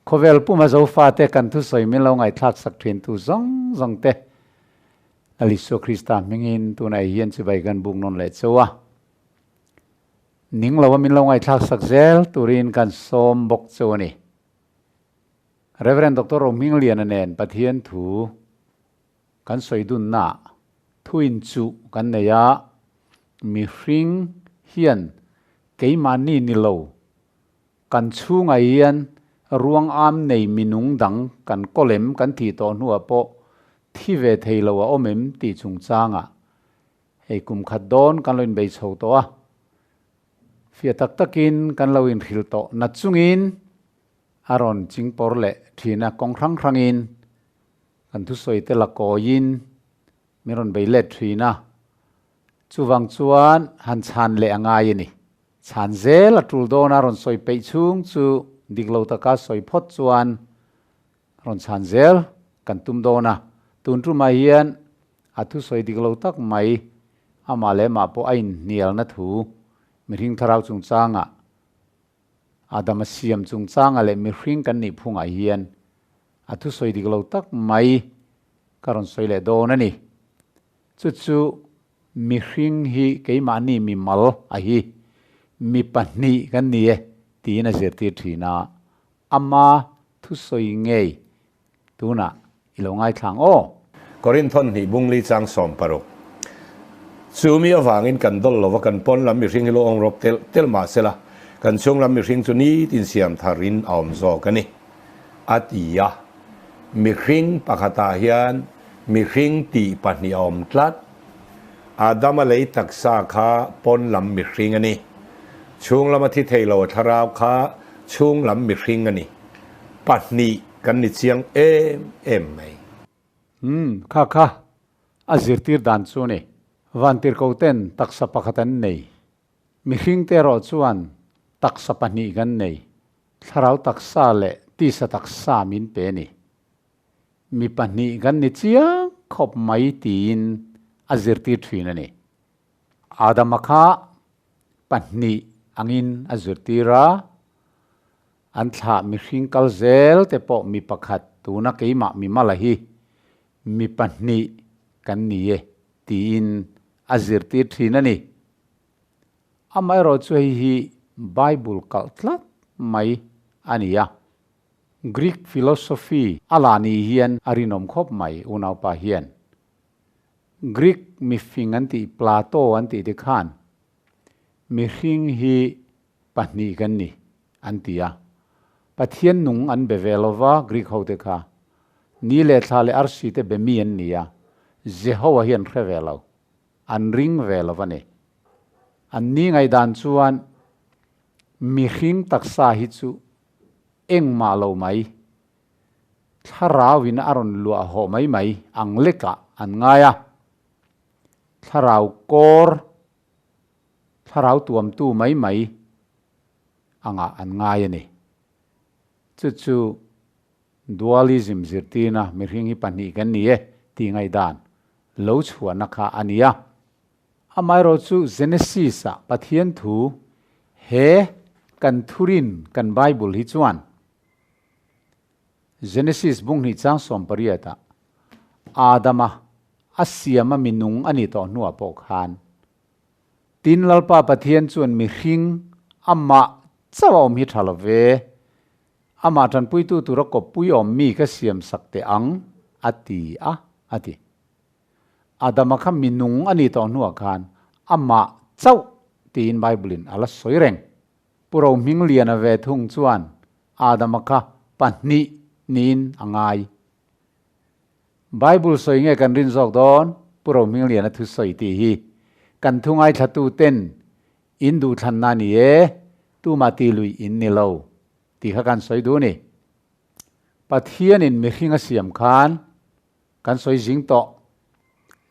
Khawvel puma Zofate kan thusawi min lo ngaihthlak sak thin tu zawng zawng te Lal Isua Krista hmingin tunah hian chibai kan buk nawn leh cheu a. Ning loa min lo ngaihthlak sak zel turin kan sawm bawk cheu a ni. Rev. Doctor Rohmingliana nen Pathian thu kan sawi dunnaah thuin chuh kan nei a, mihring hian keimahni ni lo kan chhungah hian ruang am nei minung dang kan kawlem kan thih tawh hnuah pawh thi ve thei lo a awm em tih chungchangah hei kum khat dawn kan lo inbei chho tawh a, fiah tak takin kan lo inhrilh tawh na chungin a rawn chingpawr leh thin a, kawng hrang hrangin kan thusawi te la kawiin min rawn bei let thin a, chuvang chuan han chhan leh a ngai a ni. Chhan zel a tul dawn a rawn sawi peih chhung chu dik lo taka sawi phawt chuan rawn chhan zel kan tum dawn a, tun tumah hian a thusawi dik lo tak mai amah leh mah pawh a inhnialna thu mihring thlarau chungchangah Adama siam chungchangah leh mihring kan nih phungah hian a thusawi dik lo tak mai ka rawn sawi leh dawn a ni. Chu chu mihring hi keimahni mimal a hi mi pahnih kan ni e tiin a zirtir thin a, ama thusawi ngei tunah i lo ngaithlang aw. Korinthon hnih bungli chang 16. Chu mi avangin kan dawl lova kan pawn lam mihring hi lo awm rawp telh telh mah sela, kan chhung lam mihring chu nitin siam tharin a awm zawk a ni, a ti a. Mihring pakhatah hian mihring tih pahnih a awm tlat. Adama lei taksa kha pawn lam mihring a ni. Chhung lama thi thei lo a thlarau kha chhung lam mihring a ni. Pahnih kan ni chiang em em mai. Umm, kha kha a zirtir dan chu a ni. Vantirhko ten taksa pakhat an nei. Mihring te erawh chuan taksa pahnih kan nei. Thlarau taksa leh tisa taksa min pe a ni. Mi pahnih kan ni chiang khawp mai tiin a zirtir thin a ni. Adama kha pahnih angin a zirtir a, an thlah mihring kal zel te pawh mi pakhat tuna keimah mi mala hi mi pahnih kan ni e tiin a zirtir thin a ni. Amaherawhchu hei hi Bible kalh tlat mai a ni a. Greek philosophy a la ni hian a rinawm khawp mai unaupa hian. Greek mifing an tih Plato an tih te khan mihring hi pahnih kan ni an ti a. Pathian nung an be ve lova Greek ho te kha. Ni leh thla leh arsi te be mi an ni a, Jehoa hi an hre ve lo. An ring ve lo a ni. An ni ngaihdan chuan mihring taksa hi chu engmah lo mai, thlarauin a rawn luah hawh mai mai ang lekah an ngai a. Thlarau kawr, thlarau tuamtu mai mai angah an ngai a ni. Chu chu Dualism zirtirna mihring hi pahnih kan ni e tih ngaihdan lo chhuahna kha a ni a. Amaherawhchu Genesis-ah Pathian thu he kan thurin kan Bible hi chuan Genesis bung hnih chang 18-ah Adama a siama minung a nih tawh hnuah pawh khan Tin Lalpa Pathian chuan mihring amah chauh a awm hi tha lo ve, Amah tanpuitu tura kawppui awm mi ka siam sak teh ang, a ti a, a ti. Adama kha mi nung a nih tawh hnuah khan amah chauh tiin Bible-in a la sawi reng. Pu Rohmingliana ve thung chuan Adama kha pahnih niin a ngai. Bible sawi nge kan rin zawk dawn? Pu Rohmingliana thusawi tih hi kan thu ngaithlatu ten in duhthlanna a ni e, tumah ti lui in ni lo. Tih kha kan sawi duh a ni. Pathianin mihring a siam khan kan sawi zing tawh.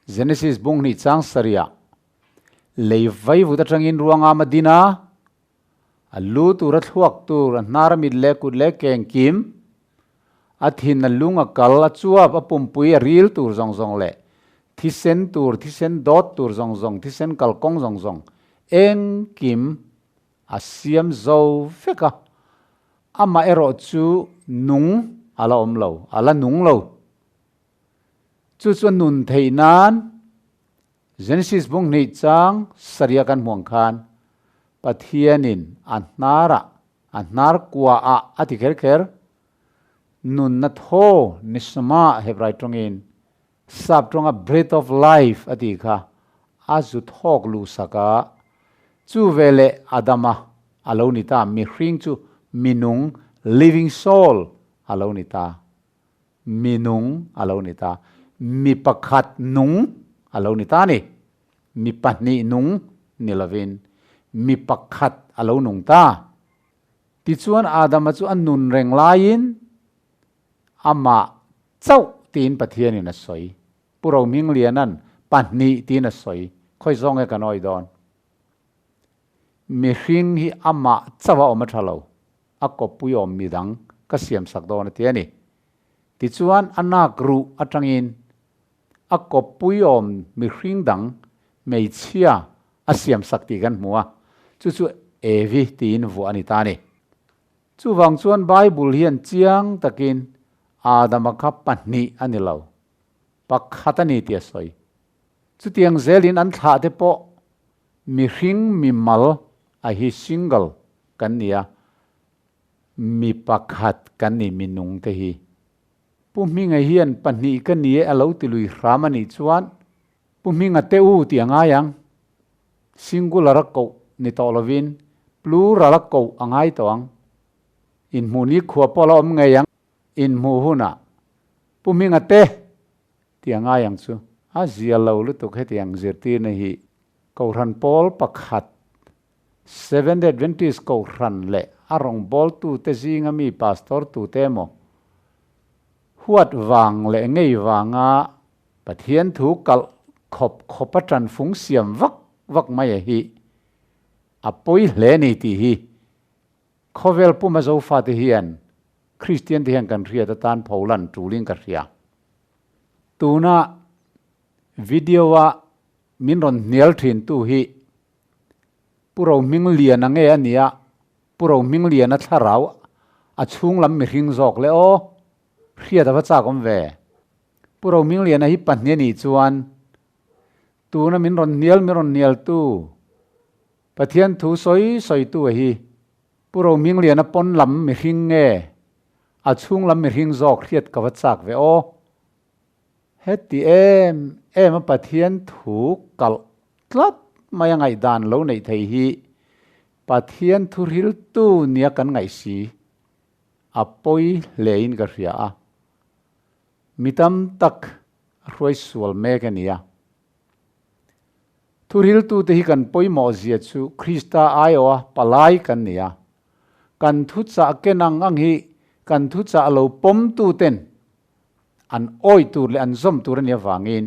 Genesis bung hnih chang sarihah lei vaivut atangin ruangam a din a, a lu tur a thluak tur, a hnar a mit leh kut leh keng kim, a thin a lung a kal, a chuap a pumpui a ril tur zawng zawng leh thisen tur, thisen dawt tur zawng zawng, thisen kalkawng zawng zawng engkim A siam zo vek a. Amaherawhchu nung a la awm lo, a la nung lo. Chu chuan nun theih nan Genesis bung hnih chang sarih a kan hmuh ang khan Pathianin a hnarah, a hnar kuaah a ti kher kher. Nunna thaw neshama Hebrai tawngin Sap tawnga breath of life a tih kha a zu thawk luh sak a, chu veleh Adama a lo ni ta, mihring chu minung, living soul, a lo ni ta, minung a lo ni ta, mi pakhat nung a lo ni ta a ni, mi pahnih nung ni lovin mi pakhat a lo nung ta. Tichuan Adama chu a nun reng laiin Amah chauh tiin Pathianin a sawi. Pu Rohmingliana'n pahnih tiin a sawi. Khawi zawng nge kan awi dawn? Mihring hi amah chauh a awm a tha lo. A kawppui awm midang ka siamsak dawn a ti a ni. Tichuan a nak ruh atangin a kawppui awm mihring dang hmeichhia a siamsak tih kan hmu a, chu chu Evi tiin vuah a ni ta a ni. Chuvang chuan Bible hian chiang takin Adama kha pahnih a ni lo, pakhat a ni tih a sawi. Chutiang zelin an thlah te pawh mihring mimal a hi single kan ni a, mi pakhat kan ni minung te hi. Pu Hminga hian pahnih ka ni e a lo ti lui hram a nih chuan Pu Hminga te u tih a ngai ang. Singular a koh ni tawh lovin plural a koh a ngai tawh ang. Inhmuh ni khua pawh la awm ngei ang. Inhmuh hunah Pu Hminga te tih a ngai ang chu. A zia lo lutuk hetiang zirtirna hi Kohhran pawl pakhat Seventh Adventist Kohhran leh a rawngbawltute zinga mi pastor tute emaw huat vang leh ngei vanga Pathian thu kalh khawp khawpa ṭanfung siam vak vak mai a hi a pawi hle ni tih hi khawvel puma Zofate hian Kristian te hian kan hriat atan pholan ṭulin ka hria. Tuna video-a min rawn hnial ṭhintu hi Pu Rohmingliana nge a nia, Pu Rohmingliana thlarau a chhung lam mihring zawk le aw, hriat a va chak awm ve. Pu Rohmingliana hi pahnih a nih chuan tuna min rawn hnial min rawn hnialtu Pathian thu sawi sawitu a hi Pu Rohmingliana pawn lam mihring nge a chhung lam mihring zawk hriat ka va chak ve aw. Heti em em a Pathian thu kalh tlat mai a ngaihdan lo neih thei hi Pathian thu hriltu nia kan ngaih si a pawi hlein ka hria a. Mi tam tak a hruai sual mek a nia. Thuhriltute hi kan pawimawh zia chu Krista aiawha palai kan ni a. Kan thuchah ken ang ang hi kan thuchah lo pawmtuten an awi tur leh an zawm tur a nih avangin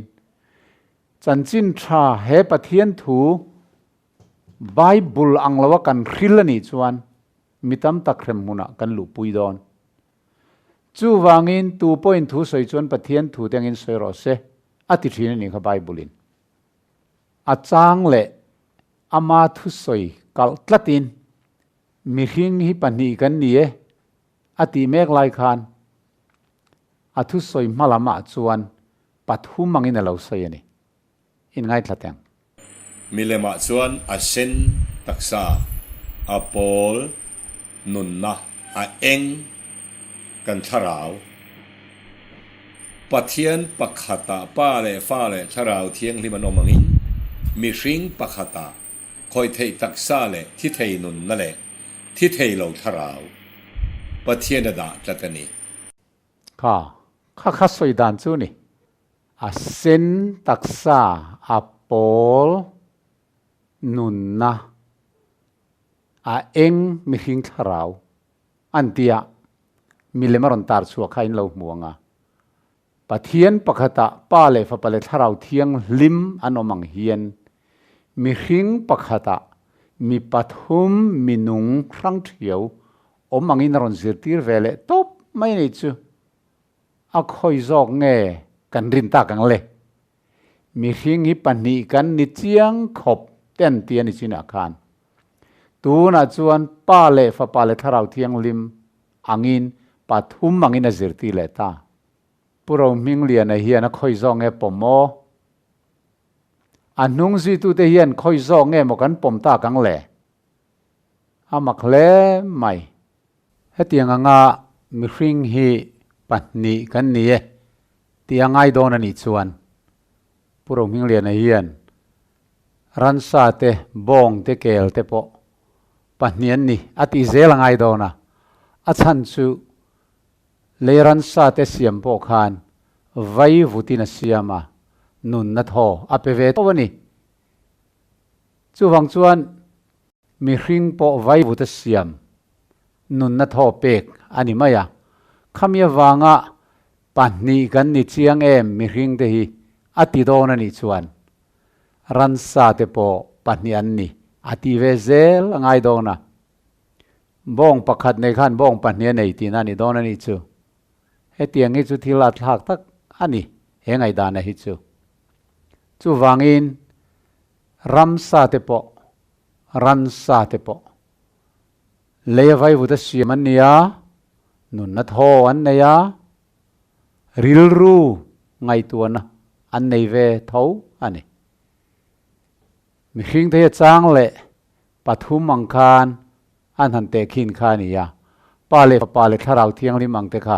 chanchin tha he Pathian thu Bible ang loa kan hril a nih chuan mi tam tak hrem hmunah kan luhpui dawn. Chuvangin tu pawhin thu sawi chuan Pathian thu te angin sawi rawh se a ti thin a nih kha Bible-in. A chang leh ama thusawi kalh tlatin mihring hi pahnih kan ni e a tih mek lai khan a thusawi hma lamah chuan pathum angin a lo sawi a ni. Inngaithla teng. Milemah chuan a sen taksa, a pawl nunna, a eng kan thlarau. Pathian pakhatah Pa leh Fa leh Thlarau Thianghlim an awm angin, mihring pakhatah khawih theih taksa leh thi thei nunna leh thi thei lo thlarau Pathian a dah tlat a ni. Kha kha kha sawi dan chu ni. A sen taksa, a pawl nunna, a eng mihring thlarau an tia milem a rawn tar chhuah kha in lo hmu ang a. Pathian pakhatah Pa leh Fapa leh Thlarau Thianghlim an awm ang hian mihring pakhatah mi pathum minung hrang thiau awm angin a rawn zirtir ve leh tawp mai a ni chu. A khawi zawk nge kan rin tak ang le? Mihring hi pahnih kan ni chiang khawp te an ti a ni chinah khan. Tunah chuan Pa leh Fapa leh Thlarau Thianghlim. angin pathum angin a zirtir leh ta. Pu Rohmingliana hian a khawi zawk nge pawm maw? A hnung zuitute hian khawi zawk nge maw kan pawm tak ang le? A mak hle mai. Hetiang anga mihring hi pahnih kan ni e tih a ngai dawn a nih chuan Pu Rohmingliana hian ransa te, bawng te, kel te pawh pahnih an ni a tih zel a ngai dawn a, a chhan chu Lei ransa te siam pawh khan vai vutin a siam a, nunna thaw a pe ve tho a ni. Chuvang chuan mihring pawh vai vut a siam, nunna thaw pek a ni mai a. Khami avanga pahnih kan ni chiang em mihring te hi a ti dawn a nih chuan ransa te pawh pahnih an ni a ti ve zel a ngai dawn a. Bawng pakhat nei khan bawng pahnih a nei tihna a ni dawn a nih chu. Hetiang hi chu thil a thlak tak a ni he ngaihdana hi chu. Chuvangin ramsa te pawh, ransa te pawh lei a vaivut a siam an ni a, nunna thaw an nei a, rilru ngaihtuahna an nei ve tho a ni. Mihring te hi a chang leh Pathum ang khan an han teh khin kha a ni a, Pa leh Fapa leh Thlarau Thianghlim ang te kha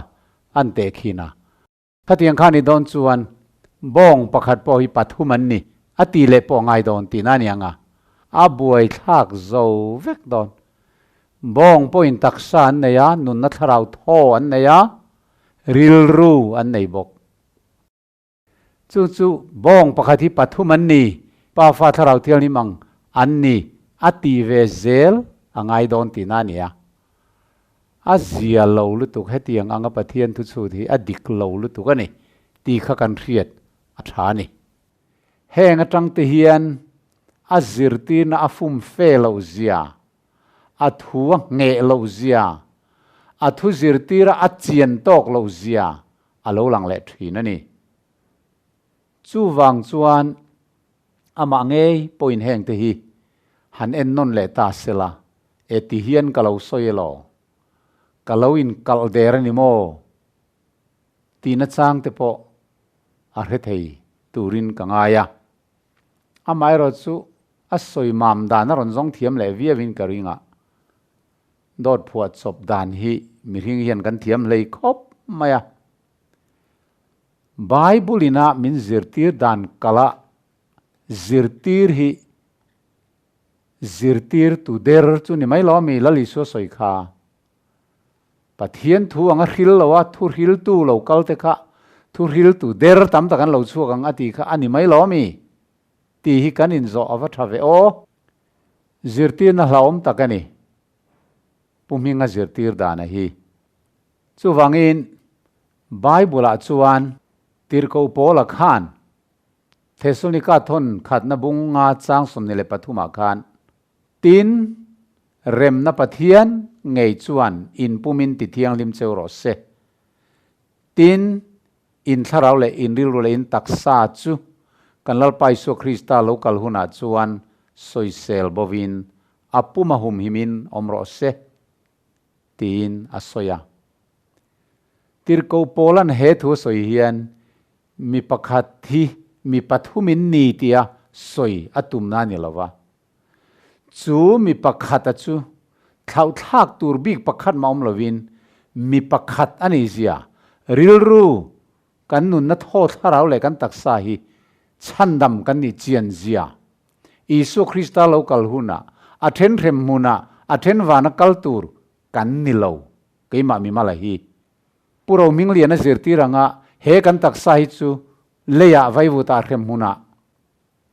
an teh khin a. Khatiang kha ni dawn chuan bawng pakhat pawh hi pathum an ni a ti leh pawh ngai dawn tihna a ni ang a, a buaithlak zo vek dawn. Bawng pawhin taksa an nei a, nunna thlarau thaw an nei a, rilru an nei bawk. Chu chu bawng pakhat hi pathum an ni, Pafa Thlarau Thianghlim ang an ni a ti ve zel a ngai dawn tihna a ni a. A zia lo lutuk hetiang anga Pathian thuchhut hi a dik lo lutuk a ni tih kha kan hriat a tha a ni. Heng atang te hian a zirtirna a fum fe loh zia, a thu a ngheh loh zia, a thu zirtira a chian tawk loh zia a lo lang leh thin a ni. Chuvang chuan amah ngei pawhin heng te hi han en nawn leh ta sela, e ti hian ka lo sawi elaw, ka lo inkalh der a ni maw tihna chang te pawh a hre thei turin ka ngai a. Amaherawh chu a sawi mam dan a rawn zawng thiam leh viauin ka ring a. Dawt phuah chawp dan hi mihring hian kan thiam hlei khawp mai a. Bible ina min zirtir dan kala zirtir hi zirtir tu der chu ni mai lo mi Lal Isua sawi kha. Pathian thu anga hril lo a, thu hriltu lo kal te kha thu hriltu der tam tak an lo chhuak ang a ti kha a ni mai lo mi tih hi kan inzawh a va tha ve aw. Zirtirna hlauhawm tak a ni. Pu Hminga zirtir dana hi. Chuvangin, Bible-ah chuan Tirhkoh Paula khan Thesalonika thawn khatna bung nga chang 23-ah khan, Tin, remna Pathian ngei chuan in pumin ti thianghlim cheu rawh se. Tin, in thlarau leh in rilru leh in taksa chu kan Lalpa Isua Krista lo kal hunah chuan sawisel bovin a puma humhimin awm rawh se, tiin a sawi a. Tirhkoh Paula'n he thu a sawi hian mi pakhat hi mi pathumin ni tia sawi a tumna a ni lo va. Chu mi pakhata chu thlauhthlak tur bik pakhat mah awm lovin mi pakhat a nih zia, rilru kan nunna thaw thlarau leh kan taksa hi chhandam kan nih chian zia, Isua Krista lo kal hunah a then hrem hmunah a then vana kal tur kan ni lo, keimah mimala hi. Pu Rohmingliana zirtir anga he kan taksa hi chu leiah vaivutah hrem hmunah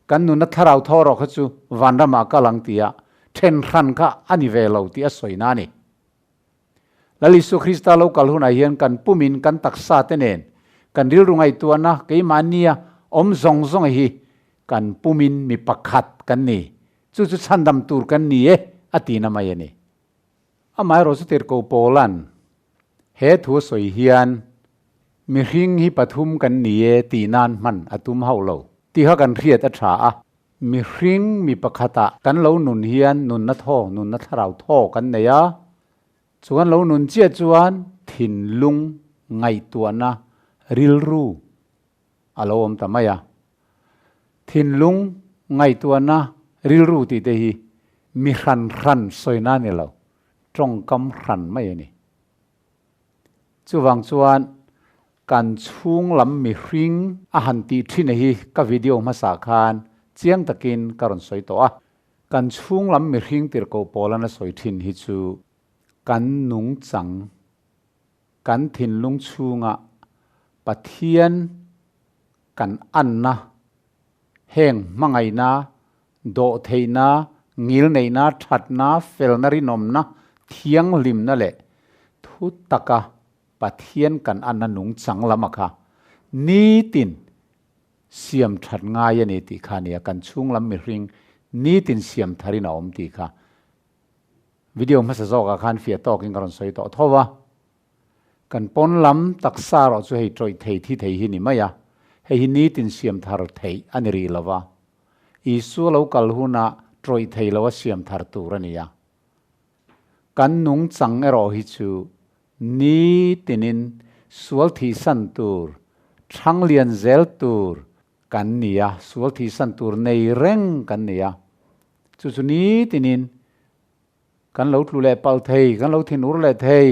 Kan nuna thlarau thaw rawh kha chu vanramah kal ang tia then hran kha a ni ve lo tih a sawina a ni. Lal Isua Krista lo kal hunah hian kan pumin kan taksa te nen kan rilru ngaihtuahna keimahnia awm zawng zawng hi kan pumin mi pakhat kan ni, chu chu chhandam tur kan ni e a tina mai a ni. Amaherawhchu Tirhkoh Paula'n he thu a sawi hian mihring hi pathum kan ni e tih nan hman a tum hauh lo tih kha kan hriat a tha a. Mihring mi pakhatah kan lo nun hian nunna thaw, nunna thlarau thaw kan nei a. Chuan lo nun chiah chuan thinlung ngaihtuahna rilru a lo awm ta mai a. Thinlung ngaihtuahna rilru tih te hi mi hran hran sawina a ni lo, tawngkam hran mai a ni. Chuvang chuan kan chhung lam mihring a han tih thin a hi ka video hmasa khan chiang takin ka rawn sawi tawh a. Kan chhung lam mihring tirhkoh pawlan a sawi thin hi chu kan nungchang, kan thinlung chhunga Pathian kan anna, heng hmangaihna, dawhtheihna, ngilneihna, thatna, felna, rinawmna, thianghlimna leh thu taka Pathian kan anna nungchang lam a kha nitin siam that ngai a ni tih kha a ni a, kan chhung lam mihring nitin siam tharin a awm tih kha video hmasa zawkah khan fiah tawkin ka rawn sawi tawh tho a. Kan pawn lam taksa erawh chu hei tawih thei thi thei hi ni mai a, hei hi nitin siam thar theih a ni rih lo va, Isua lo kal hunah tawih thei lo a siam thar tur a ni a. Kan nungchang erawh hi chu nitinin sual thihsan tur, thang lian zel tur kan ni a, sual thihsan tur nei reng kan ni a, chu chu nitinin Kan lo tlu leh palh thei, kan lo thinur leh thei,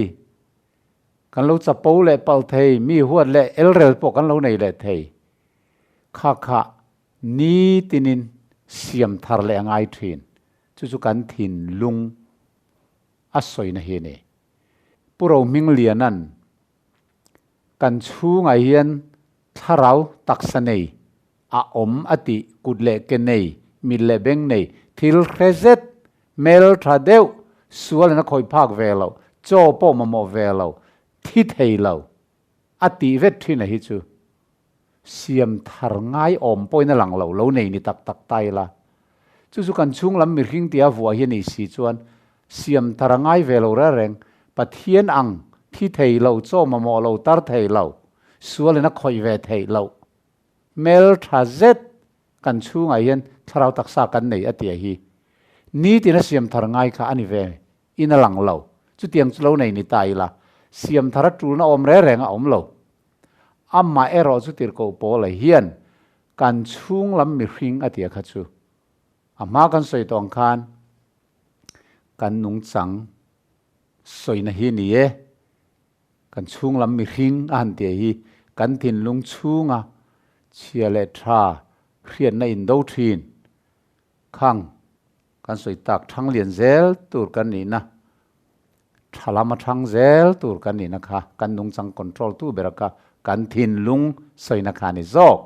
kan lo chapo leh palh thei, mi huat leh elrel pawh kan lo nei leh thei. Kha kha nitinin siam thar leh a ngai thin. Chu chu kan thinlung a sawina hi a ni. Pu Rohmingliana'n kan chhungah hian thlarau taksa nei a awm a tih, kut leh ke nei, mit leh beng nei, thil hre zet, hmel tha deuh, sual in a khawi phak ve lo, chaw pawh mamawh ve lo, thi thei lo a tih vet thin a hi chu siam thar ngai awm pawhin a lang lo, lo nei ni tak tak ta ila. Chu chu kan chhung lam mihring tia vuah hi a nih si chuan siam thar a ngai ve lo reng reng, Pathian ang thi thei lo, chaw mamawh lo, tar thei lo, sual in a khawih ve theih loh. Hmel tha zet kan chhungah hian thlarau taksa kan nei a tia hi nitin a siam thar ngai kha a ni ve in a lang lo. Chutiang chu lo nei ni ta ila siam thar a tulna awm reng reng a awm lo. Amah erawh chu tirhkoh Paula hian kan chhung lam mihring a tia kha chu a hma kan sawi tawh ang khan kan nungchang sawina hi ni e. Kan chhung lam mihring a han tih hi kan thinlung chhunga chhia leh tha hriatna indo thin khang kan sawi tak thang lian zel tur kan nihna, tha lama thang zel tur kan nihna kha kan nungchang control tu bera kha kan thinlung sawina kha a ni zawk.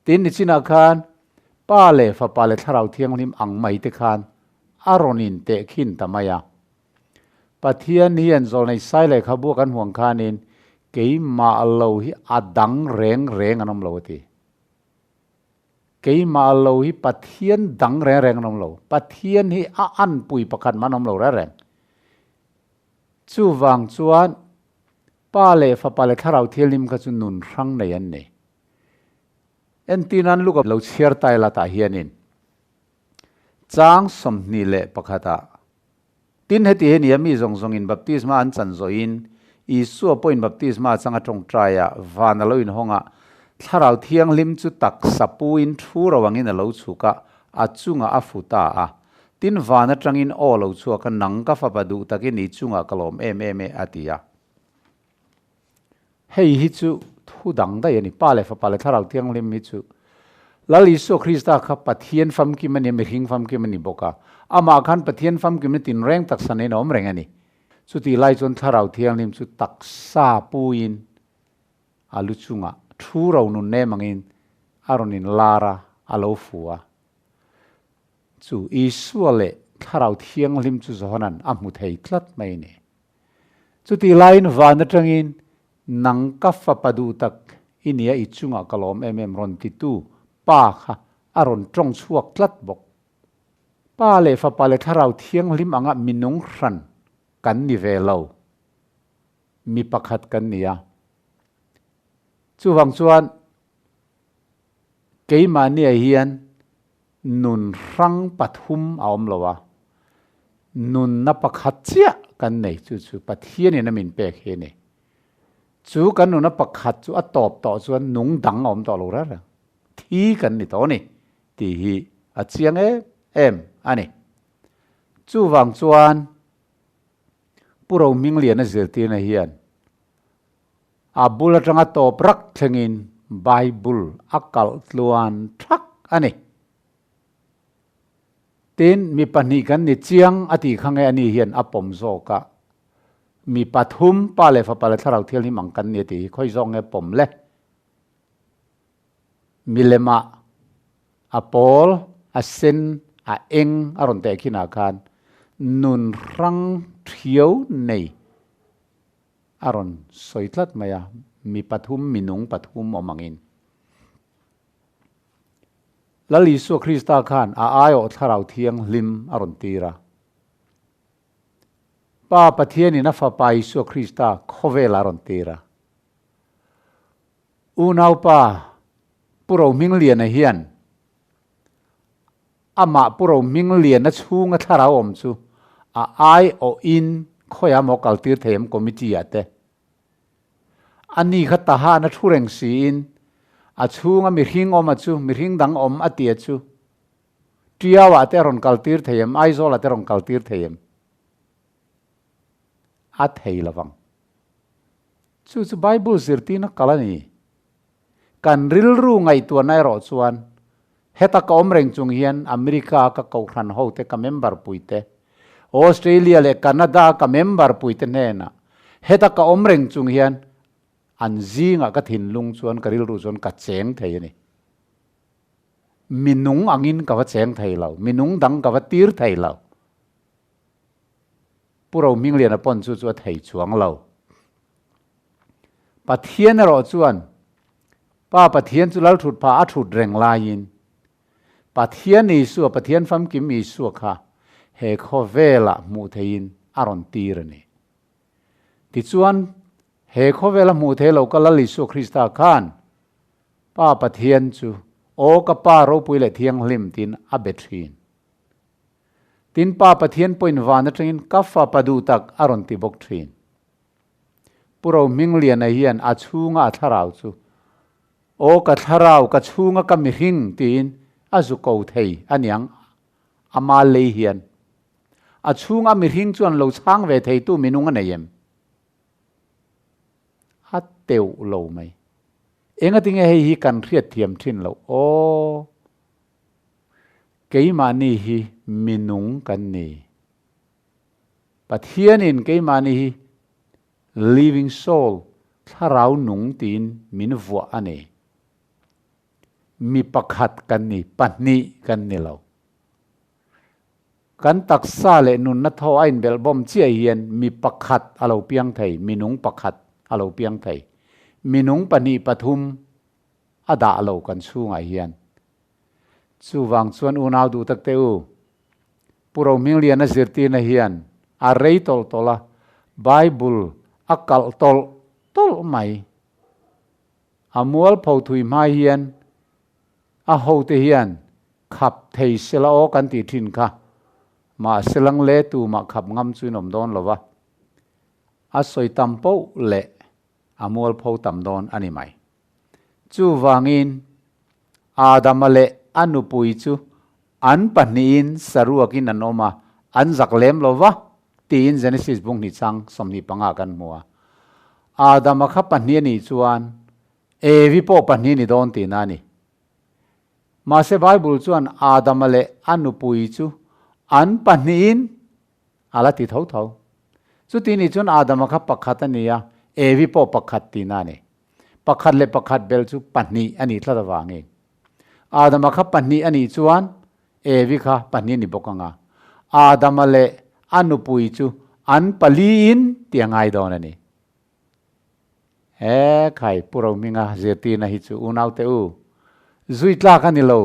Tin nichinah khan Pa leh Fapa leh Thlarau Thianghlim ang mai te khan a rawn intehkhin ta mai a. Pathian hian zawlnei sai lehkhabu a kan huang khanin keimah lo hi a dang reng reng an awm lo a ti. Keimah lo hi Pathian dang reng reng an awm lo. Pathian hi a anpui pakhat mah an awm lo reng reng. Chuvang chuan Pa leh Fapa leh Thlarau Thianghlim kha chu nun hrang nei an ni. Entirnan Luka lo chhiar tai la tah hianin chang 21 ah Tin, heti hi nia mi zawng zawngin baptisma an chan zawhin, Isua pawhin baptisma a chang a tawngtai a, van a lo inhawng a, Thlarau Thianghlim chu taksa puin thu ro angin a lo chhuk a, a chungah a fu ta a. Tin, van atangin aw lo chhuak a, Nang ka fapa duh takin i chungah ka lawm em em e, a ti a. Hei hi chu thu dang daih a ni. Pa leh Fapa leh Thlarau Thianghlim hi chu Lal Isua Krista kha Pathian famkim a ni a, mihring famkim a ni bawk a. Amah khan Pathian famkimna tinreng taksa neiin a awm reng a ni. Chutih lai chuan Thlarau Thianghlim chu taksa puiin a lu chungah thu ro nun nem angin a rawn inlar a, a lo fu a. Chu Isua leh Thlarau Thianghlim chu Johana'n a hmu thei tlat mai a ni. Chutih laiin van atangin, Nang ka fapa duh tak i nia i chungah ka lawm em em rawn titu Pa kha a rawn tawng chhuak tlat bawk. Pa leh Fapa leh Thlarau Thianghlim anga minung hran kan ni ve lo. Mi pakhat kan ni a. Chuvang chuan keimahniah hian nun hrang pathum a awm lo a. Nunna pakhat chiah kan nei chu chu Pathianin a min pek hi a ni. Chu kan nunna pakhat chu a tawp tawh chuan nung dang a awm tawh lo reng reng. Thi kan ni tawh a ni tih hi a chiang em em a ni. Chuvang chuan Pu Rohmingliana zirtirna hian a bul atanga tawp rak thlengin Bible a kalh tluan thak a ni. Tin, mi pahnih kan ni chiang a tih kha nge ani hian a pawm zawk a, mi pathum, Pa leh Fapa leh Thlarau Thianghlim ang kan ni a tih hi khawi zawk nge pawm le? Milema a pawl, a sen, a eng a rawn teh khinah khan nun hrang thiau nei a rawn sawi tlat mai a, mi pathum, mi nung pathum awm angin. Lal Isua Krista khan a aiawh Thlarau Thianghlim a rawn tir a. Pa Pathianin a Fapa Isua Krista khawvelah a rawn tir a. Unaupa Pu Rohmingliana hian amah Pu Rohmingliana chhunga thlarau awm chu a aiawhin khawiah maw kaltir thei em committee ah te. A ni kha tahan a thu reng siin a chhunga mihring awm a chu mihring dang awm a tia chu Tiau ah te a rawn kaltir thei em Aizawl ah te a rawn kaltir thei em a thei lovang. Chu chu Bible zirtirna kal a ni. Kan rilru ngaihtuahna erawh chuan heta ka awm reng chung hian America ka kohhran hote ka member puite, Australia leh Canada ka member puite hnenah heta ka awm reng chung hian an zingah ka thinlung chuan ka rilru chuan ka cheng thei a ni. Minung angin ka va cheng thei lo, minung dang ka va tir thei lo. Pu Rohmingliana pawn chu chu a thei chuang lo. Pathian erawh chuan Pa Pathian chu Lalthut pha a thut reng laiin Pathian Isua, Pathian famkim Isua kha he khawvelah hmuh theihin a rawn tir a ni. Tichuan, he khawvela hmuh thei lo ka Lal Isua Krista khan Pa Pathian chu, Aw ka Pa ropui leh thianghlim tiin a be thin. Tin, Pa Pathian pawhin van atangin ka fapa duh tak a rawn ti bawk thin. Pu Rohmingliana hian a chhunga a thlarau chu, Aw ka thlarau, ka chhunga ka mihring tiin a zu ko thei aniang ama lei hian. A chhunga mihring chuan lo chhang ve theitu minung a nei em? A teuh lo mai. Engatinge hei hi kan hriatthiam thin loh aw? Keimahni hi minung kan ni. Pathianin keimahni hi living soul, thlarau nung tiin min vuah a ni. Mi pakhat kan ni, pahnih kan ni lo. Kan taksa leh nunna thaw a inbelhbawm chiah hian mi pakhat a lo piang thei, minung pakhat a lo piang thei. Minung pahnih pathum a dah lo kan chhungah hian. Chuvang chuan unau duh tak te u, Pu Rohmingliana zirtirna hian a rei tawlh tawlh a, Bible a kalh tawlh tawlh mai. A mualpho thui hma hian a hote hian khap thei sela aw kan tih thin kha, mahse lang le tumah khap ngam chu in awm dawn lo va, a sawi tam poh leh a mualpho tam dawn a ni mai. Chuvangin, Adama leh a nupui chu an pahnihin saruakin an awm a, an zak lem lo va, tiin Genesis bung hnih chang 25 kan hmu a. Adama kha pahnih a nih chuan Evi pawh pahnih a ni dawn tihna a ni. Mahse Bible chuan Adama leh a nupui chu an pahnihin A la ti tho tho. Chuti nih chuan Adama kha pakhat a ni a, Evi pawh pakhat tihna a ni. Pakhat leh pakhat bel chu pahnih a nih tlat avangin. Adama kha pahnih a nih chuan Evi kha pahnih a ni bawk ang a. Adama leh a nupui chu an paliin tih a ngai dawn a ni. He khai Pu Rohminga zirtirna hi chu unaute u, zui tlak a ni lo,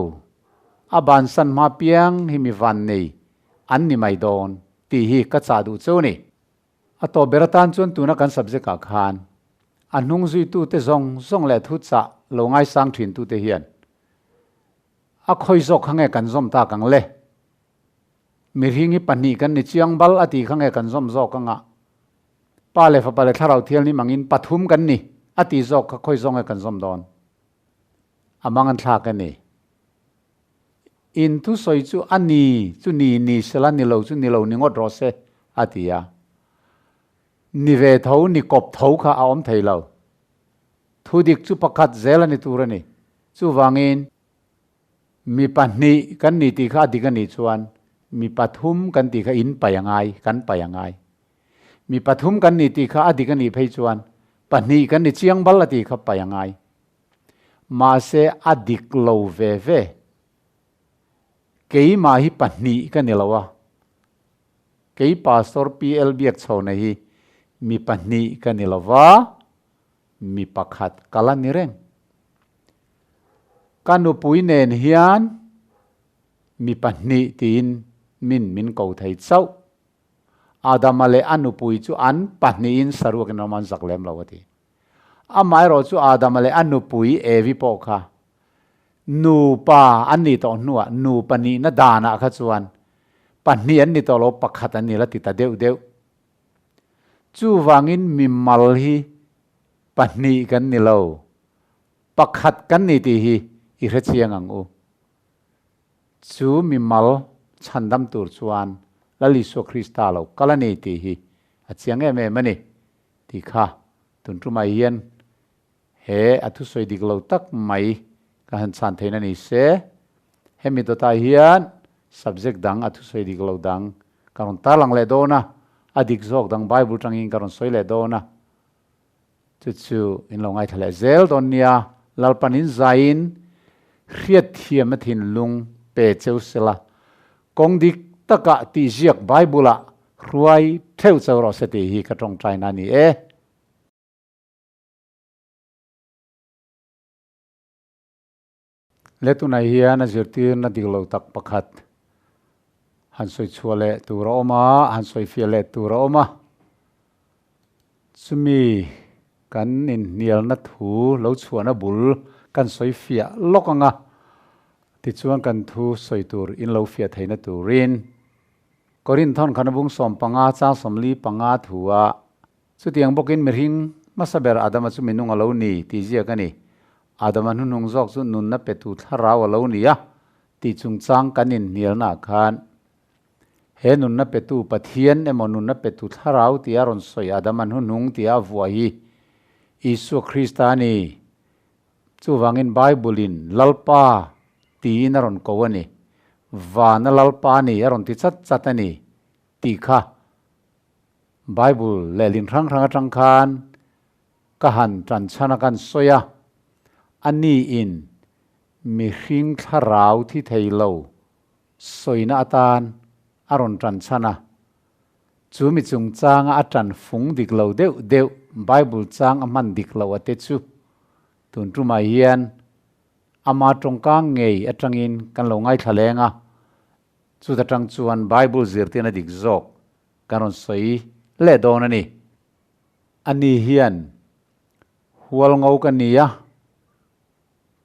a bansan hma piang hi mi van nei an ni mai dawn tih hi ka chah duh cheu a ni. A tawp ber atan chuan tuna kan subject ah khan a hnung zuitute zawng zawng leh thu chah lo ngaisang thintute hian a khawi zawk kha nge kan zawm tak ang le? Mihring hi pahnih kan ni chiang bal a tih kha nge kan zawm zawk anga Pa leh Fapa leh Thlarau Thianghlim angin pathum kan ni a tih zawk kha khawi zawng nge kan zawm dawn? A mang an thlak a ni. In thusawi chu a ni chu ni ni sela ni lo chu ni lo ni ngawt rawh se a ti a. Ni ve tho ni kawp tho kha a awm thei lo. Thu dik chu pakhat zel a ni tur a ni. Chuvangin mi pahnih kan ni tih kha a dik a nih chuan mi pathum kan tih kha in pai a ngai, kan pai a ngai. Mi pathum kan ni tih kha a dik a nih phei chuan pahnih kan ni chiang bal a tih kha pai a ngai. Mahse a dik lo ve ve. Keimah hi pahnih ka ni lo a. Kei Pastor PL Biakchhawna hi mi pahnih ka ni lo va, mi pakhat ka la ni reng. Ka nupui nen hian mi pahnih tiin min min ko thei chauh. Adama leh a nupui chu an pahnihin saruakin ram an zak lem lo a ti. Amaherawh chu Adama leh a nupui Evi pawh kha nupa an nih tawh hnuah nupa nihna danah kha chuan pahnih an ni tawh lo, pakhat an ni la ti ta deuh deuh. Chuvangin mimal hi pahnih kan ni lo, pakhat kan ni tih hi i hrechiang ang u. Chu mimal chhandam tur chuan Lal Isua Krista lo kal a ni tih hi a chiang em em a ni. Ti kha, tun tumah hian he a thusawi dik lo tak mai ka han chhan theihna ni se, hemi dawtah hian subject dang a thusawi dik lo dang ka rawn tarlang leh dawn a, a dik zawk dang Bible tangin ka rawn sawi leh dawn a, chu chu in lo ngaithla leh zel dawn nia, Lalpan in zaiin hriatthiamna thinlung pe cheu sela, kawng dik takah tihziak Bible-ah Hruai theuh chau rawh se tih hi ka tawngtaina a ni e. Le tunah hian a zirtirna dik lo tak pakhat han sawi chhuah leh tur a awm a, han sawi fiah leh tur a awm a. Chumi kan inhnialna thu lo chhuahna bul kan sawi fiah lawk ang a, tichuan kan thu sawi tur in lo fiah theihna turin Korinthon khan a bung 15 chang 45 thu a, Chutiang bawkin mihring hmasa ber Adama chu minung a lo ni tih ziak a ni. Adama hnuhnung zawk chu nunna petu thlarau a lo ni a tih chungchang kan inhnialnaah khan he nunna petu Pathian emaw nunna petu thlarau tia rawn sawi Adama hnuhnung tia a vuah hi Isua Krista a ni. Chuvangin Bible-in Lalpa tiin a rawn ko a ni. Vana Lalpa a ni a rawn ti chat chat a ni tih kha Bible lehlin hrang hrang atang khan ka han tan chhan a kan sawi a, a niin mihring thlarau thi thei lo sawina atan a rawn tan chhan a. Chu mi chungchanga a tan fung dik lo deuh deuh Bible chang a hman dik loh a te chu tun tumah hian ama tawngka ngei atangin kan lo ngaithla leng a, chuta tang chuan Bible zirtirna dik zawk kan rawn sawi leh dawn a ni. Ani hian hual ngo ka ni a,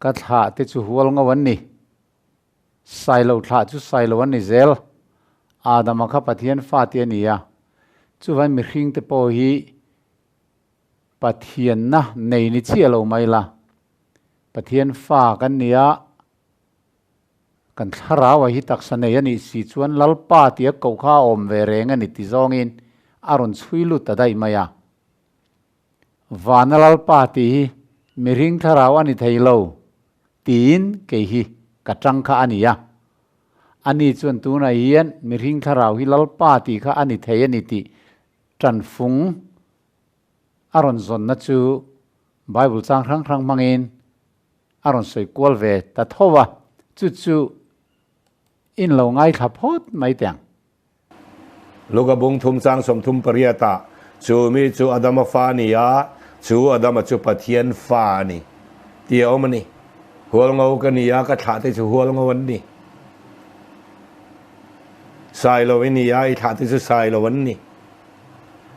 ka thlah te chu hual ngo an ni. Sailo thlah chu sailo an ni zel. Adama kha Pathian fa tih a ni a, chuvan mihring te pawh hi Pathianna nei ni chiah lo mai la. Pathian fa kan ni a, kan thlarau a hi taksa nei a nih si chuan Lalpa tia koh kha a awm ve reng a ni ti zawngin a rawn chhui lut ta daih mai a. Vana Lalpa tih hi mihring thlarau a ni thei lo tiin kei hi ka tang kha a ni a. Ani chuan tunah hian mihring thlarau hi Lalpa tih kha a ni thei a ni tih tanfung a rawn zawnna chu Bible chang hrang hrang hmangin a rawn sawi kual ve ta tho a, chu chu in lo ngaithla phawt mai teh ang. Luka bung thum chang 38 ah, Chu mi chu Adama fa a ni a, chu Adama chu Pathian fa a ni, tih a awm a ni. Hualngo ka ni a, ka thlah te chu hualngo an ni. Sailo i ni a, i thlah te chu sailo an ni.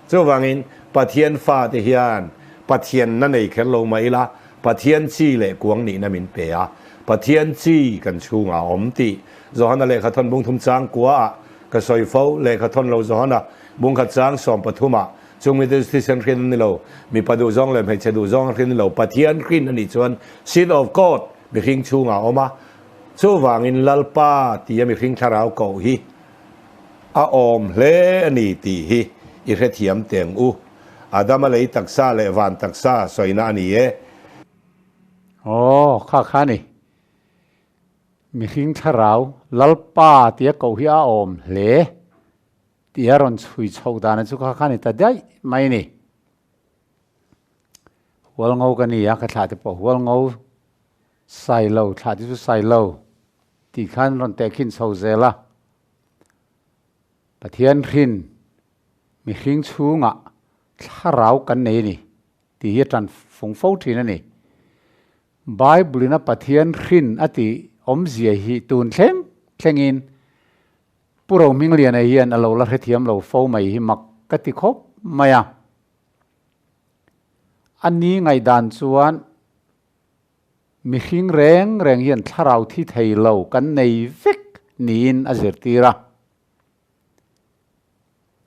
Chuvangin, Pathian fa te hian Pathianna nei kher lo mai ila, Pathian chi leh kuang nihna min pe a, Pathian chi kan chhungah a awm tih Johana lehkha thawn bung thum chang kuaah. Ka sawi fo, lehkha thawn lo Johana bungkhat chang 13 ah, Chung mite chu thisen hrin an ni lo, mipa duhzawng leh hmeichhe duhzawng a hrin a ni lo, Pathian hrin a nih chuan Seed of God mihring chhungah a awm a, chuvangin Lalpa tia mihring thlarau koh hi a awm hle a ni tih hi i hrethiam teng u. Adama lei taksa leh van taksa sawina a ni e. Aw, kha kha a ni. Mihring thlarau Lalpa tia koh hi a awm hle tih a rawn chhui chhoh dana chu kha kha ni ta daih mai ni. Hualngo ka ni a, ka thlah te pawh Hualngo Sailo, thlah te chu Sailo tih khan rawn tehkhin chho zel a. Pathian hrin mihring chhungah thlarau kan nei a ni tih hi a tan fung fo thin a ni. Bible-in a Pathian hrin a tih awmzia hi tun thleng thlengin Pu Rohmingliana hian a lo la hrethiam lo fo mai hi mak ka ti khawp mai a. A ni ngaihdan chuan mihring reng reng hian thlarau thi thei lo kan nei vek niin a zirtir a.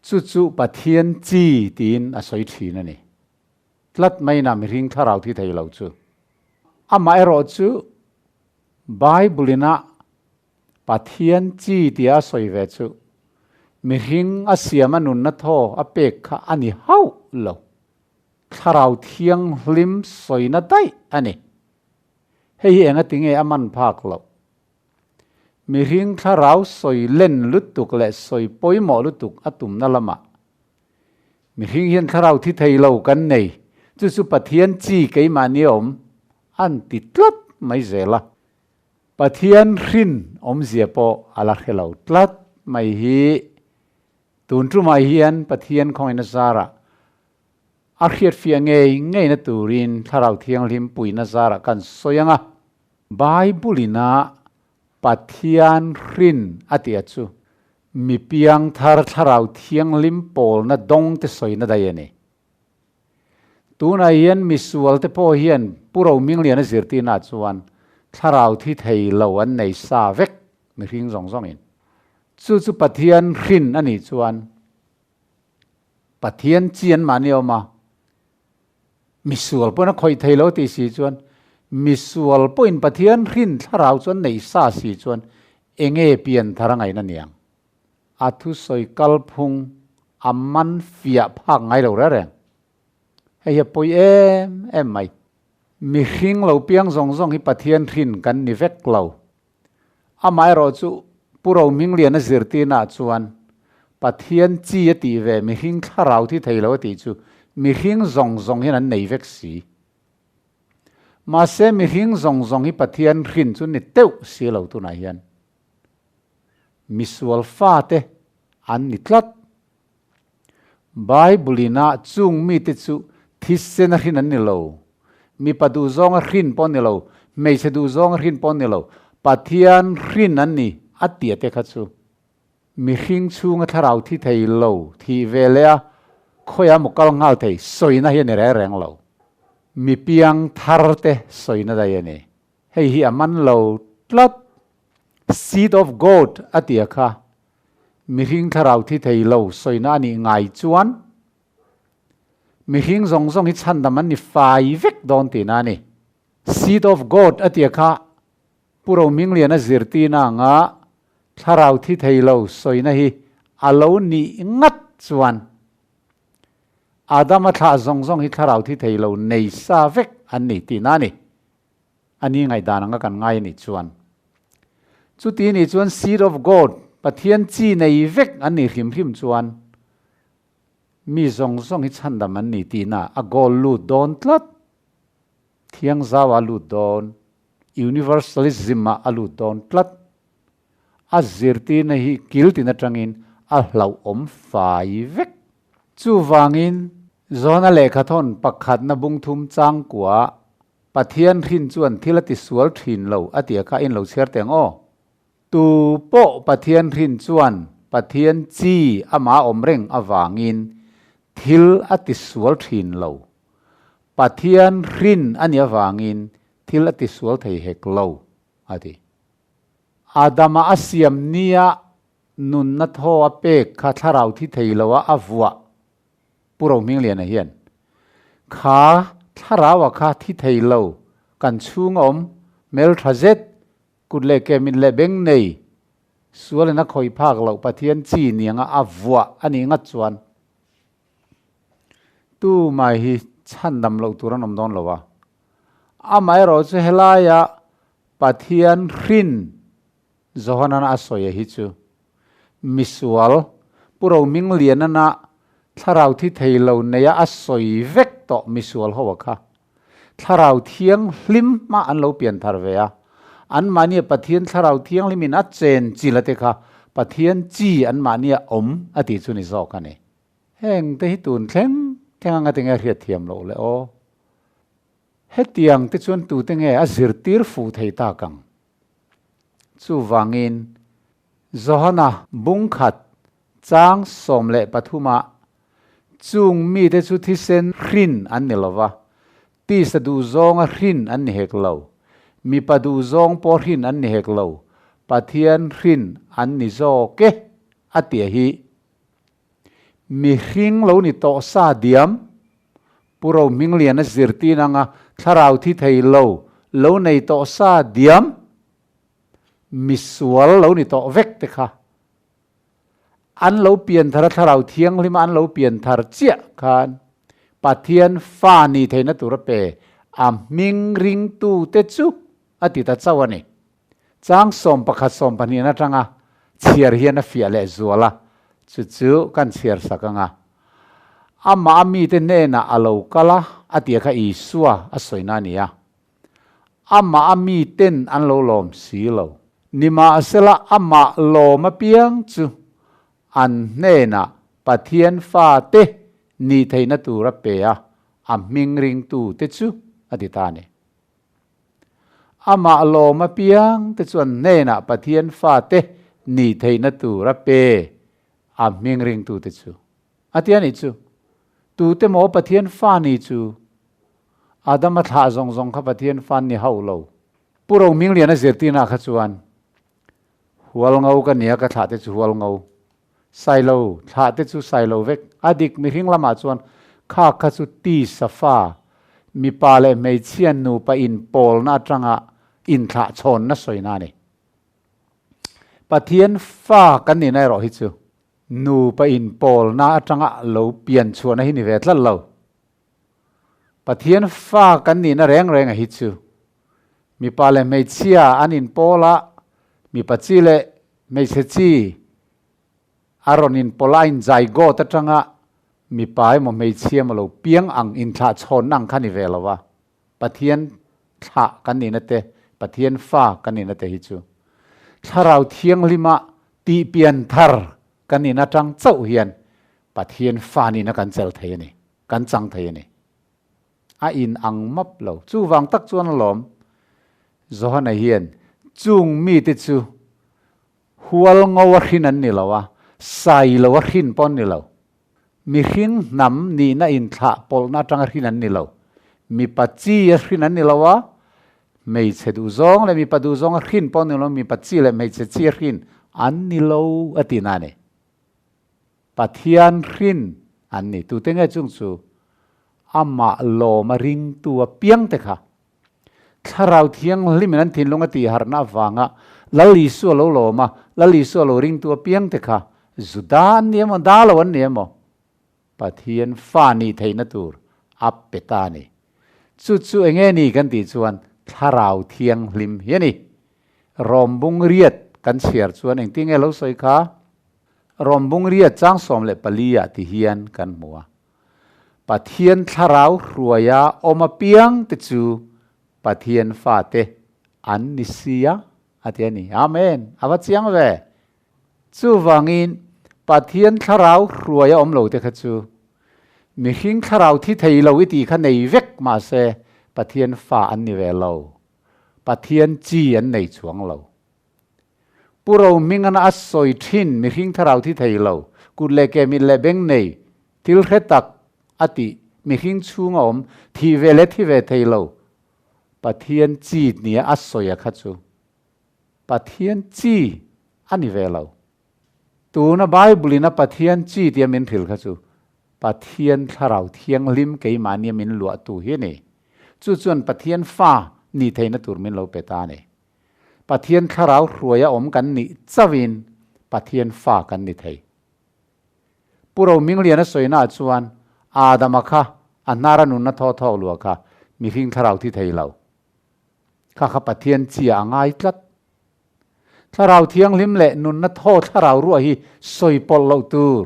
Chu chu Pathian chi tiin a sawi thin a ni. Tlat maina mihring thlarau thi thei lo chu. Amaherawh chu Bible-in a Pathian chi tia a sawi ve chu mihring a siam a nunna thaw a pek kha a ni hauh lo. Thlarau thianghlim sawina daih a ni. Hei hi enga tinge a man phak loh? Mihring thlarau sawi len lutuk leh sawi pawimawh lutuk a tumna lamah Mihring hian thlarau thi thei lo kan nei, chu chu Pathian chi keimahni awm an ti tlat mai zel a. Pathian hrin awmzia pawh a la hre lo tlat mai hi tun tumah hian Pathian khawngaihna zarah a hriatfiah ngei ngeina turin Thlarau Thianghlim puina zarah kan sawi ang a. Bible-ina Pathian hrin a tih a chu Mi piangthar thlarau thianghlim pawlna dawng te sawina daih a ni. Tunah hian misual te pawh hian Pu Rohmingliana zirtirnaah chuan thlarau thi thei lo an nei sa vek mihring zawng zawngin. Chu chu Pathian hrin a nih chuan Pathian chi an mahni awm a, misual pawhin a khawih thei lo tih si chuan misual pawhin Pathian hrin thlarau chuan nei sa si chuan enge pian thar a ngaihna niang? A thusawi kalphung a man fiah phak ngai lo reng reng. Hei hi a pawi em em mai. Mihring lo piang zawng zawng hi Pathian hrin kan ni vek lo. Amaherawh chu Pu Rohmingliana zirtirnaah chuan Pathian chi a tih ve mihring thlarau thi thei lo a tih chu mihring zawng zawng hian an nei vek si. Mahse mihring zawng zawng hi Pathian hrin chu ni teuh si lo tunah hian misual fate an ni tlat. Bible-in-ah chung mite chu thisen a hrin an ni lo, mipa duhzawng a hrin pawh a ni lo, hmeichhe duhzawng a hrin pawh a ni lo, Pathian hrin an ni a tia te kha chu mihring chhunga thlarau thi thei lo, thih ve leh a khawiah maw kal nghal thei sawina hi a ni reng reng lo. Mi piang thar te sawina daih a ni. Hei hi a man lo tlat. Seed of God a tia kha Mihring thlarau thi thei lo sawina a nih ngai chuan mihring zawng zawng hi chhandam an ni fai vek dawn tihna a ni. Seed of God a tia kha Pu Rohmingliana zirtirna anga thlarau thi thei lo sawina hi a lo nih ngat chuan Adama thlah zawng zawng hi thlarau thi thei lo nei sa vek an ni tihna a ni. A ni ngaihdan anga kan ngai a nih chuan. Chuti nih chuan Seed of God, Pathian chi nei vek an nih hrim hrim chuan mi zawng zawng hi chhandam an ni tihna a goal lut dawn tlat. Thiangzau ah a lut dawn, Universalism ah a lut dawn tlat. A zirtirna hi kil tin atangin a hlauhawm fai vek. Chuvangin Johna lehkhathawn pakhatna bungthum changkua Pathian hrin chuan thil a ti sual thin lo a tia kha in lo chhiar teng aw. Tu pawh Pathian hrin chuan Pathian chi amah awm reng avangin thil a ti sual thin lo. Pathian hrin a nih avangin thil a ti sual thei hek lo a ti. Adama a siam nia. Nunna thaw a pek kha thlarau thi thei lo a a vuah Pu Rohmingliana hian kha thlarau a kha thi thei lo kan chhung a awm hmeltha zet kut leh ke mit leh beng nei sual in a khawi phak loh Pathian chi nianga a vuah a nih ngat chuan tumah hi chhandam loh tur an awm dawn lo a. Amaherawh chu helaia Pathian hrin Johanan a sawi a hi chu misual Pu Rohminglianana thlarau thi thei lo neia a sawi vek tawh misual ho a kha. Thlarau thianghlim hma an lo pian thar ve a, anmahnia Pathian thlarau thianghlimin a chen chil a te kha Pathian chi anmahnia awm a tih chu ni zawk a ni. Heng te hi tun thleng thleng anga tinge hriatthiam loh le aw. Hetiang te chuan tute nge a zirtir fuh thei tak ang? Chuvangin, Johana bung khat chang 13 ah chung mite chu thisen hrin an ni lo va, tisa duhzawnga hrin an ni hek lo, mipa duhzawng pawh hrin an ni hek lo, Pathian hrin an ni zawk e, a ti a hi. Mihring lo ni tawh sa diam, Pu Rohmingliana zirtin anga thlarau thi thei lo, lo nei tawh sa diam, misual lo ni tawh vek te kha. An lo pian thar a thlarau thianghlima an lo pian thar chiah khan Pathian fa ni theihna tur a pe a hming ringtu te chu a ti ta chauh a ni. Chang 11 20 atanga chhiar hian a fiah leh zual a, chu chu kan chhiar sak ang a. Amah a mite hnenah a lo kal a, a tia kha Isua a sawina a ni a. Amah a miten an lo lawm si lo. Nimahsela amah lawm apiang chu an hnenah Pathian fate nih theihna tur a pe a, a hming ringtute chu a ti ta a ni. Amah lawm apiang te chuan hnenah Pathian fate nih theihna tur a pe a hming ringtute chu. A ti a nih chu. Tute maw Pathian fa ni chu? Adama thlah zawng zawng kha Pathian fa an ni hauh lo. Pu Rohmingliana zirtirna kha chuan, Hualngo ka nia ka thlah te chu Hualngo. Sailo thlah te chu Sailo vek. A dik mihring lamah chuan kha kha chu tisa fa, mipa leh hmeichhia nupa inpawlna atanga inthlah chhawnna sawina a ni. Pathian fa kan nihna erawh hi chu nupa inpawlna atanga lo pian chhuahna hi ni ve tlat lo. Pathian fa kan nihna reng renga hi chu mipa leh hmeichhia an inpawl a, mipa chi leh hmeichhe chi a rawn inpawl a, a inzai gawt atanga mipa emaw hmeichhia emaw lo piang ang inthlah chhawnna ang kha ni ve lo a. Pathian thlah kan nihna te, Pathian fa kan nihna te hi chu Thlarau Thianghlima tihpian thar kan nihna atang chauh hian Pathian fa nihna kan chel thei a ni, kan chang thei a ni. A in ang map lo. Chuvang tak chuan alawm Johana hian chung mite chu hual ngo a hrin an ni lo a, sai lo a hrin pawh an ni lo. Mihring hnam nihna inthlah pawlhna atanga hrin an ni lo. Mipa chi a hrin an ni lo a, hmeichhe duhzawng leh mipa duhzawng a hrin pawh an ni lo, mipa chi leh hmeichhe chi a hrin an ni lo a tihna a ni. Pathian hrin an ni. Tute nge chung chu? Amah lawm a ringtu apiangte kha. Thlarau Thianghlimin an thinlung a tihharhna avanga Lal Isua lo lawm a, Lal Isua lo ringtu apiangte kha Juda an ni emaw, da lo an ni emaw, Pathian fa nih theihna tur a pe ta a ni. Chu chu enge ni kan tih chuan Thlarau Thianghlim hi a ni. Rawmbung riat kan chhiar chuan engtin nge lo sawi kha? Rawmbung riat chang 14 ah ti hian kan hmu a. Pathian thlarau hruaia awm apiang te chu Pathian fate an ni si a, a ti a ni. Amen! A va chiang ve! Chuvangin, Pathian thlarau hruaia awm lo te kha chu mihring thlarau thi thei lo i tih kha nei vek mahse Pathian fa an ni ve lo. Pathian chi an nei chuang lo. Pu Rohmingan a sawi thin mihring thlarau thi thei lo, kut leh ke mit leh beng nei, thil hre tak a tih, mihring chhung a awm, thih ve leh thi ve thei lo, Pathian chi nia a sawi a kha chu Pathian chi a ni ve lo. Tuna Bible in a Pathian chi tia min hrilh kha chu Pathian Thlarau Thianghlim keimahnia min luahtu hi a ni. Chu chuan Pathian fa ni theihna tur min lo pe ta a ni. Pathian Thlarau hruaia awm kan nih chauhin Pathian fa kan ni thei. Pu Romingliana sawinaah chuan Adama kha a hnara nunna thaw thawk lua kha mihring thlarau thi thei lo. Kha kha Pathian chia a ngai tlat. Thlarau thianghlim leh nunna thaw thlarau ruah hi sawi pawlh loh tur.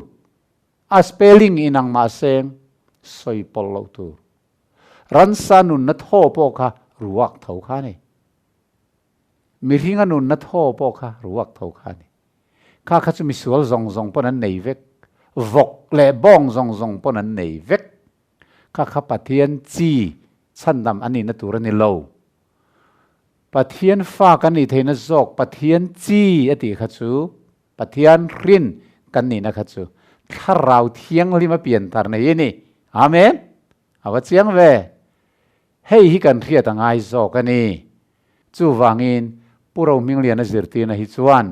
A spelling inang mahse sawi pawlh loh tur. Ransa nunna thaw pawh kha ruak tho kha a ni. Mihringa nunna thaw pawh kha ruak tho kha a ni. Kha kha chu misual zawng zawng pawn an nei vek. Vawk leh bawng zawng zawng pawn an nei vek. Kha kha Pathian chi chhandam a nihna tur a ni lo. Pathian fa kan nih theihna zawk Pathian chi a tih kha chu Pathian hrin kan nihna kha chu Thlarau Thianghlim a pian thar nei a ni. Amen! A va chiang ve. Hei hi kan hriat a ngai zawk a ni. Chuvangin Pu Rohmingliana zirtirna hi chuan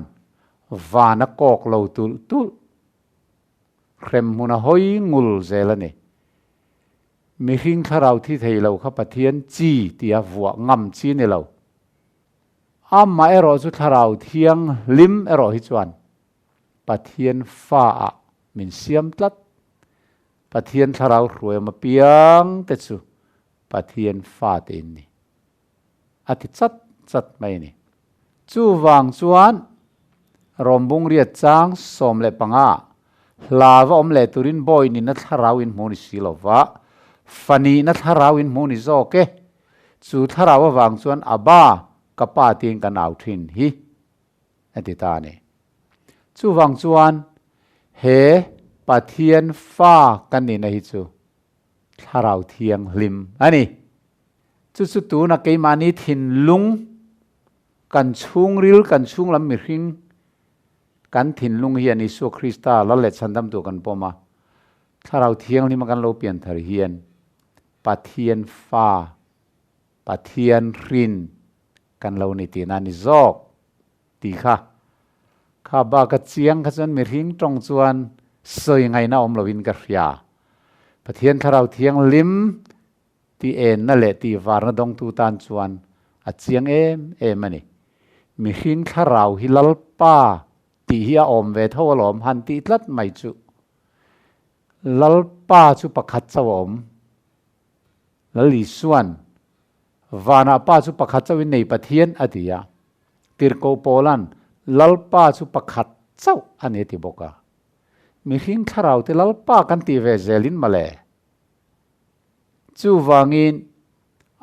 van a kawk lo tulh tulh. Hremhmun a hawi ngul zel a ni. Mihring thlarau thi thei lo kha Pathian chi tia vuah ngam chi ni lo. Amah erawh chu thlarau thianghlim erawh hi chuan Pathian fa ah min siam tlat. Pathian thlarau hruaiawm apiang te chu Pathian fa te in ni. A ti chat chat mai a ni. Chuvang chuan Rawmbung riat chang 15 hla va awm leh turin bawi nihna thlarau in hmu ni si lo va, fa nihna thlarau in hmu ni zawk e. Chu thlarau avang chuan Abba, ka pa tiin kan au thin hi a ti ta a ni. Chuvang chuan he Pathian fa kan nihna hi chu Thlarau Thianghlim a ni. Chu chu tuna keimahni thinlung, kan chhungril, kan chhunglam mihring, kan thinlung hian Isua Krista Lal leh Chhandamtu kan pawm a, Thlarau Thianghlima kan lo pian thar hian Pathian fa, Pathian hrin kan lo ni tihna a ni zawk tih kha. Kha bak a chiang kha chuan mihring tawng chuan sawi ngaihna awm loin ka hria. Pathian Thlarau Thianghlim Tih enna leh tih varna dawngtu tan chuan a chiang em em a ni. Mihring thlarau hi Lalpa tih hi a awm ve tho alawm han tih tlat mai chu. Lalpa chu pakhat chauh a awm. Lal Isuan, Vanah Pa chu pakhat chauhin nei Pathian a ti a. Tirhkoh Paula'n, Lalpa chu pakhat chauh a ni a ti bawk a. Mihring thlarau te Lalpa kan tih ve zelin mawle. Chuvangin,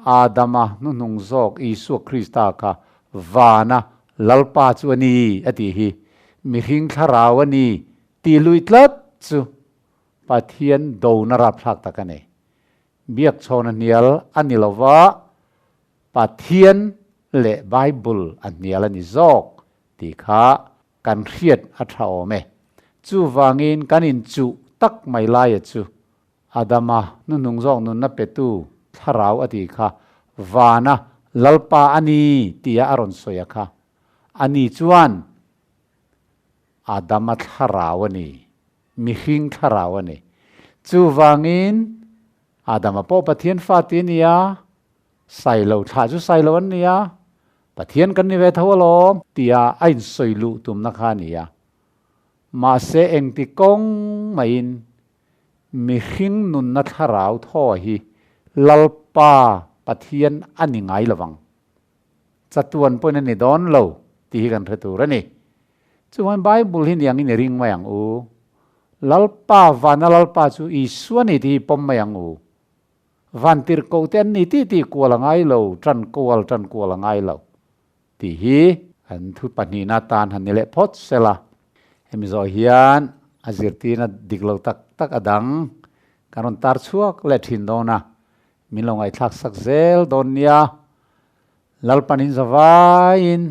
Adama hnuhnung zawk Isua Krista kha vana Lalpa chu a ni a tih hi mihring thlarau a ni tih lui tlat chu Pathian dona rapthlak tak a ni. Biakchhawna hnial a ni lova, Pathian leh Bible a hnial a ni zawk tih kha kan hriat a tha awm e. Chuvangin kan inchuh tak mai laia chu Adama hnuhnung zawk nunna petu thlarau a tih kha vana Lalpa a ni tia a rawn sawi a kha. Ani chuan Adama thlarau a ni, mihring thlarau a ni. Chuvangin Adama pawh Pathian fa ti a ni a, Sailo thlah chu Sailo an ni a, Pathian kan ni ve tho alawm tia a insawi luh tumna kha a ni a. Mahse engti kawng maiin Mihring nunna thlarau thaw hi Lalpa Pathian a ni ngai lovang. Chatuan pawhin a ni dawn lo tih hi kan hre tur a ni. Chuvangin Bible hi niangin i ring mai ang u. Lalpa vana Lalpa chu Isua ni tih hi pawm mai ang u. Vantirhkoh te an ni tih tih kual a ngai lo, tan kual tan kual a ngai lo tih hi an thu pahnihna atan han ni leh phawt sela. Hemi zawh hian a zirtirna dik lo tak tak a dang kan rawn tar chhuak leh thin dawn a, min lo ngaihthlak sak zel dawn nia. Lalpan in zavaiin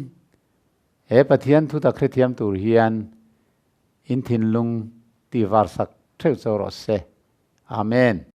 he Pathian thu tak hrethiam tur hian in thinlung tih var sak theuh chauh rawh se. Amen.